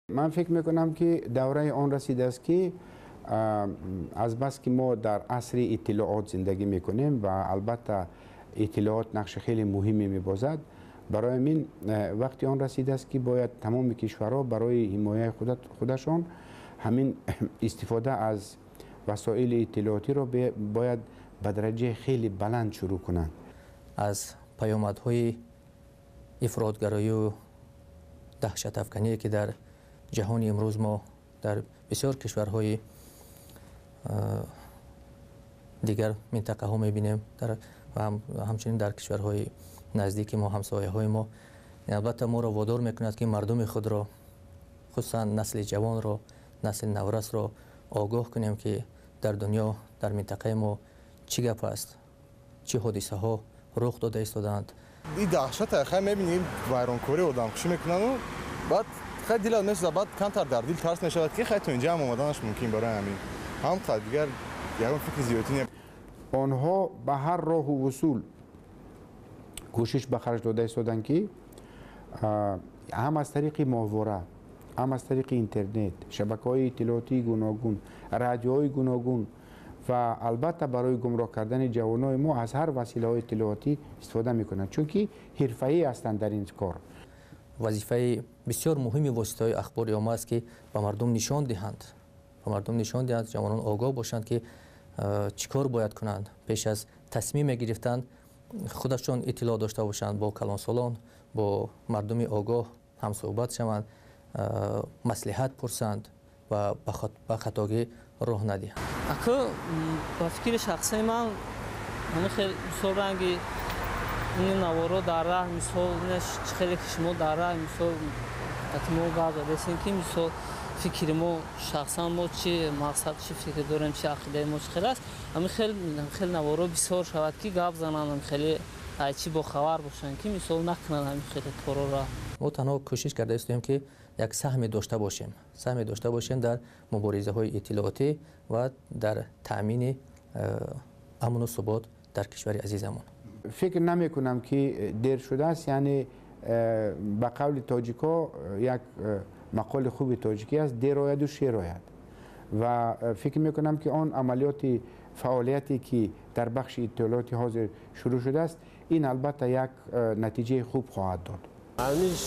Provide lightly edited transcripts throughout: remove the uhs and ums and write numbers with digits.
Ман фикр мекунам, ки давраи он расидааст, ки азбаски мо дар асри иттилоот зиндагӣ мекунем ва албатта иттилоот нақши хеле муҳиме мебозад, барои ҳамин вақти он расидааст, ки бояд тамоми кишварҳо барои ҳимояи худашон ҳамин истифода аз васоили иттилоотиро бояд ба дараҷаи хеле баланд шурӯъ кунанд. Аз паёмадҳои ифротгароию даҳшатафкание, ки дар ҷаҳони имрӯз мо дар бисёр кишварҳои дигар минтақаҳо мебинем ва ҳамчунин дар кишварҳои наздики мо, ҳамсояҳои мо, албатта моро водор мекунад, ки мардуми худро, хусусан насли ҷавонро, насли наврасро огоҳ кунем, ки дар дунё, дар минтақаи мо чӣ гап аст, чӣ ҳодисаҳо рух дода истодаанд. И даҳшата хай мебинӣ, вайронкорӣ, одамкушӣ мекунану баъд хай дилат месӯзад, баъд камтар дар дил тарс мешавад, ки хай то инҷа ҳам омаданаш мумкин. Барои ҳамин ҳам дигар ягон фикри зиёдӣ не. Онҳо ба ҳар роҳу вусул кӯшиш ба харҷ дода истоданд, ки ҳам аз тариқи моҳвора, ҳам аз тариқи интернет, шабакаҳои иттилоотии гуногун, радиоҳои гуногун ва албатта барои гумроҳ кардани ҷавонои мо аз ҳар василаҳои иттилоотӣ истифода мекунанд, чунки ҳирфаӣ ҳастанд дар ин кор. Вазифаи бисёр муҳими воситаҳои ахбори омма аст, ки ба мардум нишон диҳанд, ба мардум нишон диҳанд, ҷавонон огоҳ бошанд, ки чӣ кор бояд кунанд. Пеш аз тасмиме гирифтан худашон иттилоъ дошта бошанд, бо калонсолон, бо мардуми огоҳ ҳамсӯҳбат шаванд, маслиҳат пурсанд ва ба хатогӣ роҳ надиҳанд. Аку, ба фикри шахсии ман, ҳамин хел мисол ранги ин наворо дар раҳ, мисол чӣ хеле ки шумо дар раҳ, мисол, мо гап задесем, ки мисол фикри мо, шахсан мо чӣ мақсад, чӣ фикр дорем, чӣ ақидаи мо чӣ хел аст, ҳамин хел наворо бисёр шавад, ки гап зананд, ҳамин хеле ай чӣ бохабар бошанд, ки мисол накунанд ҳамин хеле корора. Мо танҳо кӯшиш карда истоем, ки як саҳме дошта бошем, саҳме дошта бошем дар муборизаҳои иттилоотӣ ва дар таъмини амну субот дар кишвари азизамон. Фикр намекунам, ки дер шудааст. Яъне ба қавли тоҷикҳо, як мақоли хуби тоҷикӣ аст: «Дер ояду шер ояд». Ва фикр мекунам, ки он амалиёти фаъолияте, ки дар бахши иттилооти ҳозир шурӯъ шудааст, ин албатта як натиҷаи хуб хоҳад дод. Ҳамиш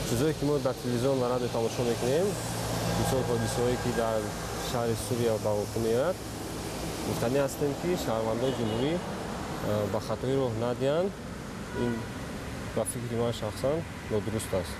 чизое, ки мо дар телевизион ва радио тамошо мекунем, мисол ҳодисаҳое, ки дар шаҳри Сурия ба вуқӯъ меояд, гуфтанӣ ҳастем, ки шаҳрвандони ҷумҳурӣ ба хатоӣ роҳ надиҳанд. Ин ба фикри ман шахсан нодуруст аст.